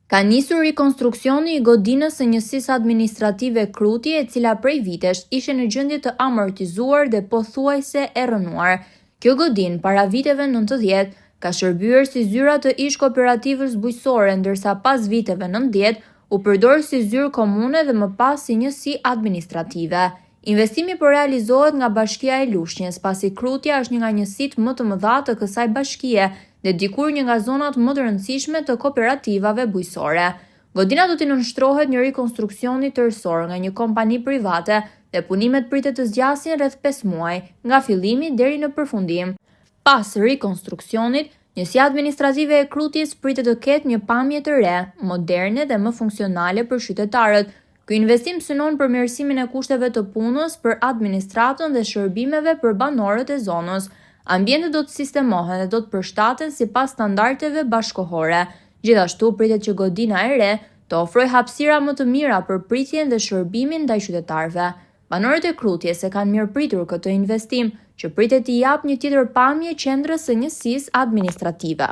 Ka nisur rikonstruksioni i godinës së Njësisë Administrative Krutje e cila prej vitesh ishte në gjendje të amortizuar dhe pothuajse e rrënuar. Kjo godinë para viteve 90 ka shërbyer si zyra të ish-kooperativës bujqësore ndërsa pas viteve 90 u përdor si zyrë komune dhe më pas si njësi administrative. Investimi po realizohet nga Bashkia e Lushnjës, pasi Krutja është një nga njësitë më të mëdha të kësaj bashkie dhe dikur një nga zonat më të rëndësishme të kooperativave bujqësore. Godina do t'i nënshtrohet një rikonstruksioni tërësor nga një kompani private dhe punimet pritet të zgjasin rreth 5 muaj, nga fillimi deri në përfundim. Pas rikonstruksionit, njësia administrative e Krutjes pritet të ketë një pamje të re, moderne dhe më funksionale për qytetarët. Ky investim synon përmirësimin e kushteve të punës për administratën dhe shërbimeve për banorët e zonës. Ambientet do të sistemohen dhe do të përshtaten sipas standardeve bashkëkohore. Gjithashtu pritet që godina e re të ofrojë hapësira më të mira për pritjen dhe shërbimin ndaj qytetarëve. Banorët e Krutjes e kanë mirëpritur këtë investim, që pritet t'i japë një tjetër pamje qendrës së njësisë administrative.